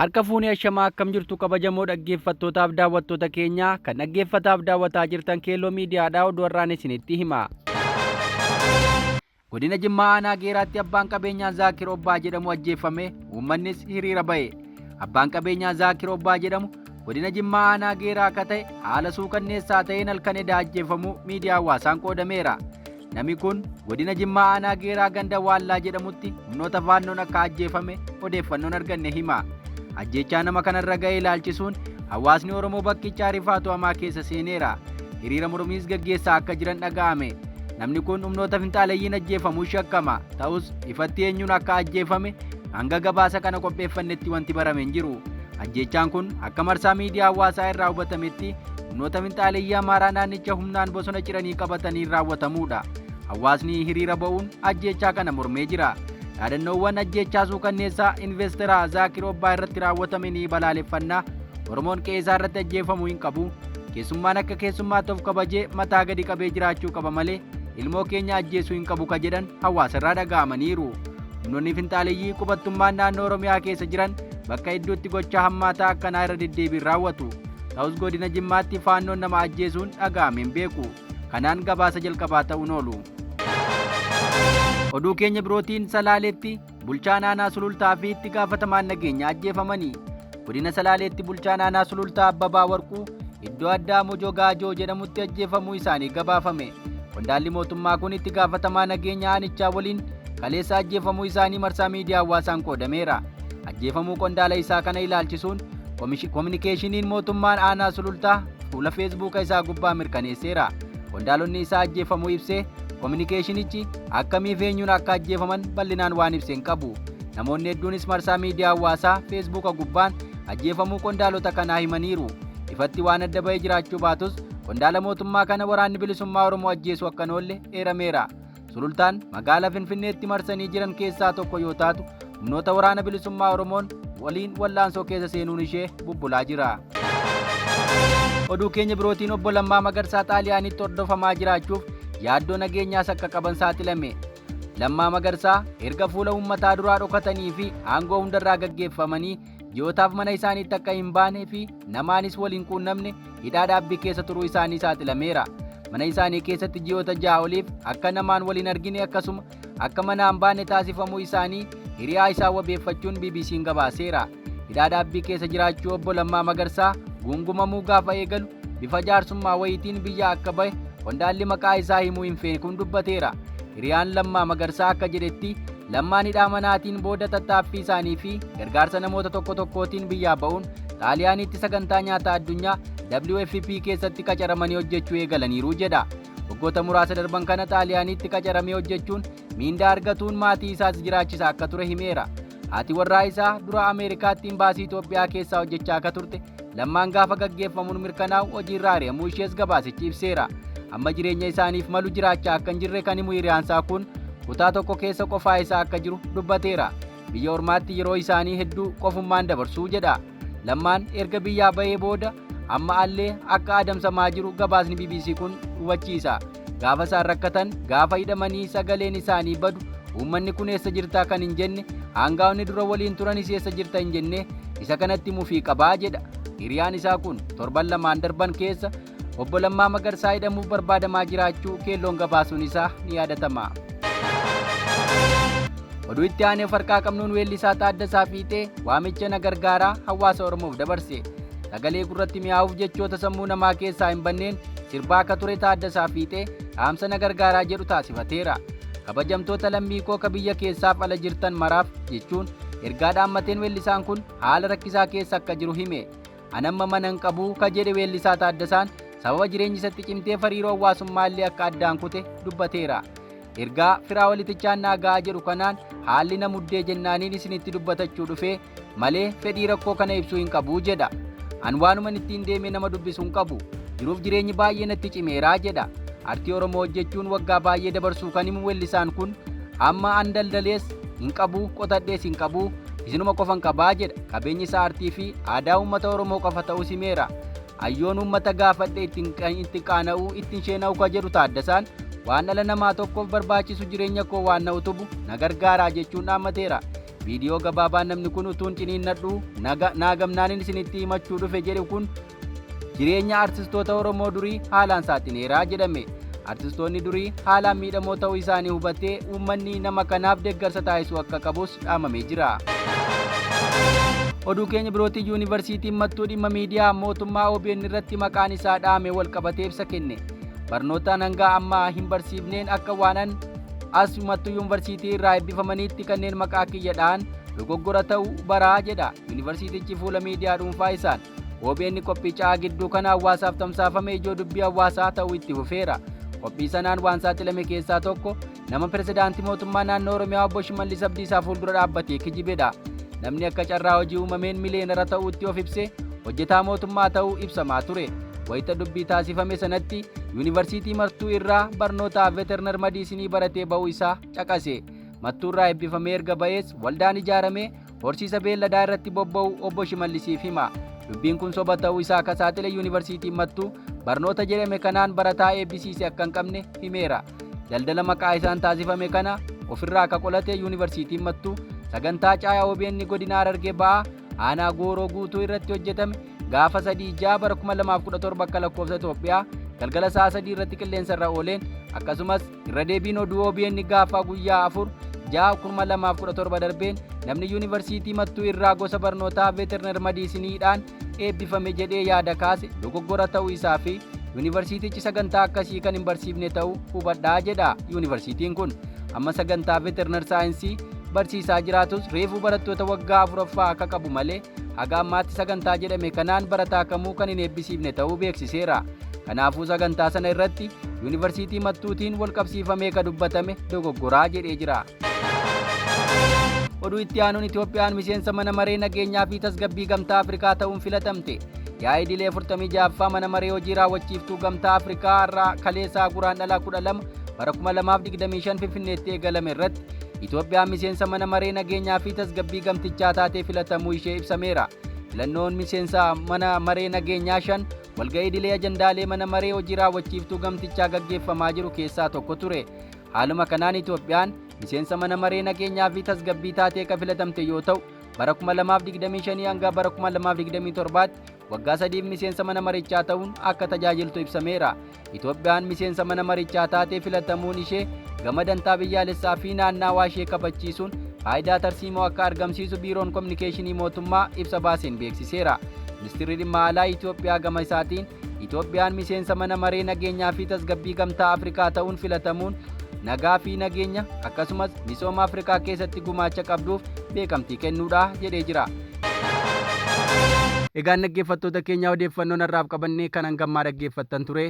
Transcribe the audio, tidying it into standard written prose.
Harka fuunee ashamaa akkam jirtu kabajamoo dhaggeeffattootaaf daawwattoota keenya kan dhaggeeffataaf daawwataa jirtan Keelloo Miidiyaadhaa oduu har'aan isinitti hima. Godina Jimmaa Aanaa Geeraatti abbaan qabeenyaa Zaakir Obbaa jedhamu ajjeeffame, uummannis hiriira ba'e. Abbaan qabeenyaa Zaakir Obbaa jedhamu godina Jimmaa Aanaa Geeraa akka ta'e haala suukanneessaa ta'een halkan edaa ajjeefamuu miidiyaa hawaasaan qoodameera. Nami kun godina Jimmaa Aanaa Geeraa ganda Waallaa jedhamutti humnoota Faannoon akka ajjeefame odeeffannoon arganne hima. Ajjeechaa nama kanarra ga'e ilaalchisuun hawaasni Oromoo bakkichaa rifaatu hamaa keessa seeneera. Hiriira mormiis gaggeessaa akka jiran dhaga'ame. Namni kun humnoota finxaaleyyiin ajjeefamuu shakkama. Ta'us ifatti eenyuun akka ajjeefame hanga gabaasa kana qopheeffannetti wanti barame hin jiru. Ajjeechaan kun akka marsaa miidiyaa hawaasaa irraa hubatametti humnoota finxaaleyyii Amaaraa naannicha humnaan bosona ciranii qabataniin raawwatamuudha. Hawaasni hiriira ba'uun ajjeechaa kana mormee jira. Dhaadannoowwan ajjeechaa suukanneessaa investeraa Zaakir Obbaa irratti raawwatame ni balaaleffanna. Oromoon qe'ee isaa irratti ajjeefamuu hin qabu. Keessummaan akka keessummaatti of kabajee mataa gadi qabee jiraachuu qaba malee ilmoo keenya ajjeesuu hin qabu ka jedhan hawaasarraa dhaga'amaniiru. Humnoonni finxaaleyyii qubattummaan naannoo Oromiyaa keessa jiran bakka hedduutti gochaa hammaataa akkanaa irra deddeebiin raawwatu. Ta'us godina Jimmaatti Faannoon nama ajjeesuun dhaga'amee hin beeku. Kanaan gabaasa jalqabaa ta'uun oolu. Oduu keenya birootiin Salaaleetti bulchaan aanaa Sulultaa fi itti gaafatamaan nageenyaa ajjeefamanii. Godina Salaaleetti bulchaan aanaa Sulultaa Abbabaa Warquu iddoo addaa Mojoo Gaajoo jedhamutti ajjeefamuu isaanii gabaafame. Qondaalli mootummaa kun itti gaafatamaa nageenya aanichaa waliin kaleessa ajjeefamuu isaanii marsaa miidiyaa hawaasaan qoodameera. Ajjeefamuu qondaala isaa kana ilaalchisuun kominikeeshiniin mootummaan aanaa Sulultaa fuula Feesbuuka isaa gubbaa mirkaneesseera. Qondaalonni isaa ajjeefamuu ibsee kominikeeshinichi akkamiif eenyuun akka ajjeefaman bal'inaan waan ibse hin qabu. Namoonni hedduunis marsaa miidiyaa hawaasaa Feesbuuka gubbaan ajjeefamuu qondaalota kanaa himaniiru. Ifatti waan adda bahee jiraachuu baatus qondaala mootummaa kana waraanni bilisummaa Oromoo ajjeesuu akka hin oolle eerameera. Sulultaan magaala Finfinneetti marsanii jiran keessaa tokko yoo taatu humnoota waraana bilisummaa Oromoon waliin wallaansoo keessa seenuun ishee bubbulaa jira. Oduu keenya birootiin obbo Lammaa Magarsaa Xaaliyaanitti hordofamaa jiraachuuf yaaddoo nageenyaas akka qaban saaxilame. Lammaa Magarsaa erga fuula uummataa duraa dhokatanii fi aangoo hundarraa gaggeeffamanii ji'ootaaf mana isaaniitti akka hin baane fi namaanis wal hin quunnamne hidhaa dhaabbii keessa turuu isaanii saaxilameera. Mana isaanii keessatti ji'oota 6 oliif akka namaan wal hin argine akkasuma akka manaa hin baane taasifamuu isaanii hiriyaa isaa wabeeffachuun BBC'n gabaaseera. Hidhaa dhaabbii keessa jiraachuu obbo Lammaa Magarsaa guungumamuu gaafa eegalu bifa jaarsummaa wayiitiin biyya akka bahe qondaalli maqaa isaa himuu hin feene kun dubbateera. Hiriyaan Lammaa Magarsaa akka jedhetti Lammaan hidhaa manaatiin booda tattaaffii isaanii fi gargaarsa namoota tokko tokkootiin biyyaa ba'uun Xaaliyaaniitti sagantaa nyaataa addunyaa WFP keessatti qacaramanii hojjechuu eegalaniiru jedha. Waggoota muraasa darban kana Xaaliyaaniitti qacaramee hojjechuun miindaa argatuun maatii isaas jiraachisaa akka ture himeera. Haati warraa isaa dura Ameerikaatti imbaasii Itoophiyaa keessaa hojjechaa akka turte Lammaan gaafa gaggeeffamuun mirkanaa'u hojiirraa ari'amuu ishees gabaasichi ibseera. Amma jireenya isaaniif malu jiraachaa akka hin jirre kan himu hiriyaansaa kun kutaa tokko keessa qofaa isaa akka jiru dubbateera. Biyya ormaatti yeroo isaanii hedduu qofummaan dabarsuu jedha. Lammaan erga biyyaa bahee booda amma allee akka adamsamaa jiru gabaasni bbc kun hubachiisa. Gaafa isaan rakkatan, gaafa hidhamanii sagaleen isaanii badu uummanni kun eessa jirtaa kan hin jenne, aangaa'onni dura waliin turanis eessa jirta hin jenne isa kanatti mufii qabaa jedha. Hiriyaan isaa kun torban lamaan darban keessa Obbo Lammaa Magarsaa hidhamuuf barbaadamaa jiraachuu keelloon gabaasuun isaa ni yaadatama. Oduu itti aanee of harkaa qabnuun weellisaa Taaddasaa Fiixee waamicha na gargaaraa hawaasa Oromoof dabarse. Sagalee gurratti mi'aawuuf jechoota sammuu namaa keessaa hin banneen sirbaa akka ture Taaddasaa Fiixee dhaamsa na gargaaraa jedhu taasifateera. Kabajamtoota lammii koo ka biyya keessaaf ala jirtan maraaf jechuun ergaa dhaammateen weellisaan kun haala rakkisaa keessa akka jiru hime. An amma mana hin qabu ka jedhe weellisaa Taaddasaan sababa jireenyi isatti cimteef hariiroo hawaasummaa illee akka addaan kute dubbateera. Ergaa firaa walitichaan naa ga'a jedhu kanaan haalli na muddee jennaaniin isinitti dubbatachuu dhufee malee fedhii rakkoo kana ibsuu hin qabu jedha. An waanuman ittiin deemee nama dubbisu hin qabu. Jiruuf jireenyi baay'ee natti cimeera jedha. Artii Oromoo hojjechuun waggaa baay'ee dabarsuu kan himu wellisaan kun amma an daldalees hin qabu qotadhees hin qabu isinuma qofan qabaa jedha. Qabeenyi isaa artii fi aadaa uummata Oromoo qofa ta'uus himeera. Ayyoon uummata gaafadhe ittiin itti qaana'uu ittiin sheena'u ka jedhu Taaddasaan waan dhala namaa tokkoof barbaachisu jireenya koo waan na utubu na gargaaraa jechuun dhaammateera. Viidiyoo gabaabaan namni kun utuun ciniinnadhuu naagamnaanin isinitti himachuu dhufe jedhe kun jireenya artistoota Oromoo durii haalaan saaxileeraa jedhame. Artistoonni durii haalaan miidhamoo ta'uu isaanii hubatee uummanni nama kanaaf deeggarsa taasisuu akka qabus dhaamamee jira. Oduu keenya birootiin, Yuunivarsiitiin Mattuu dhimma miidiyaa mootummaa OBN irratti maqaan isaa dhaame wal qabatee ibsa kenne. Barnootaan hanga ammaa hin barsiifneen akka waanan as Mattuu Yuunivarsiitii irraa eebbifamaniitti kanneen maqaa kiyya dha'an dogoggora ta'uu baraa jedha yuunivarsiitichi fuula miidiyaa dhuunfaa isaan. OBN qophii ca'aa gidduu kana hawaasaaf tamsaafame ijoo dubbii hawaasaa ta'uu itti fufeera. Qophii sanaan waan saaxilame keessaa tokko nama pirezidaantii mootummaa naannoo Oromiyaa Obbo Shimallis Abdiisaa fuuldura dhaabbatee kijibedha. Namni akka carraa hojii uumameen miliyeenara ta'uutti of ibse hojjetaa mootummaa ta'uu ibsamaa ture. Wayita dubbii taasifame sanatti yuunivarsiitii Mattuu irraa barnoota veterinary medicine baratee ba'uu isaa caqase. Mattuu irraa eebbifamee erga ba'ees waldaan ijaaramee horsiisa beelladaa irratti bobba'u Obbo Shimallisiif hima. Dubbiin kun soba ta'uu isaa akka saaxile, Yuunivarsiitiin Mattuu barnoota jedhame kanaan barataa eebbisiise akka hin qabne himeera. Daldala maqaa isaan taasifame kana ofirraa akka qolate, Yuunivarsiitiin Mattuu sagantaa caayaa OBN godina Harargee Ba'aa aanaa Gooroo Guutuu irratti hojjetame gaafa 3/6 bara 2017 akka lakkoofsa Itoophiyaa galgala sa'a 3 irratti qilleensa irra ooleen, akkasumas irra deebiin oduu OBN gaafa guyyaa 4/6/2017 darbeen namni Yuunivarsiitii Mattuu irraa gosa barnootaa veterinary medicineiidhaan eebbifame jedhee yaada kaase dogoggora ta'uu isaa fi yuunivarsiitichi sagantaa akkasii kan hin barsiifne ta'uu hubadhaa jedha. Yuunivarsiitiin kun amma sagantaa veterinary science barsiisaa jiraatus, reefuu barattoota waggaa afuraffaa akka qabu malee haga ammaatti sagantaa jedhame kanaan barataa kamuu kan hin eebbisiifne ta'uu beeksiseera. Kanaafuu sagantaa sana irratti Yuunivarsiitii Mattuutiin wal qabsiifamee ka dubbatame dogoggoraa jedhee jira. Oduu itti aanuun, Itoophiyaan miseensa mana maree nageenyaa fi tasgabbii Gamtaa Afrikaa ta'uun filatamte. Yaa'ii idilee 46ffaa mana maree hojii raawwachiiftuu Gamtaa Afrikaa irraa kaleessaa Guraandhala 12 bara 2025 Finfinneetti eegalame irratti Itoophiyaan miseensa mana maree nageenyaa fi tasgabbii gamtichaa taatee filatamuu ishee ibsameera. Filannoon miseensa mana maree nageenyaa shan walga'ii idilee ajandaalee mana maree hojii raawwachiiftuu gamtichaa gaggeeffamaa jiru keessaa tokko ture. Haaluma kanaan Itoophiyaan miseensa mana maree nageenyaa fi tasgabbii taatee kan filatamte yoo ta'u, bara 2025 hanga bara 2027tti waggaa 3f miseensa mana marichaa ta'uun akka tajaajiltu ibsameera. Itoophiyaan miseensa mana marichaa taatee filatamuun ishee gama dantaa biyyaalessaa fi naannaawaa ishee kabachiisuun faayidaa tarsiimoo akka argamsiisu Biiroon Kominikeeshinii Mootummaa ibsa baaseen beeksiseera. Ministeerri Dhimma Alaa Itoophiyaa gama isaatiin, Itoophiyaan miseensa mana maree nageenyaa fi tasgabbii Gamtaa Afrikaa ta'uun filatamuun nagaa fi nageenya akkasumas misooma Afrikaa keessatti gumaacha qabduuf beekamtii kennuudha jedhee jira. Egaan dhaggeeffattoota keenya, odeeffannoon har'aaf qabannee kan hangammaa dhaggeeffattan ture.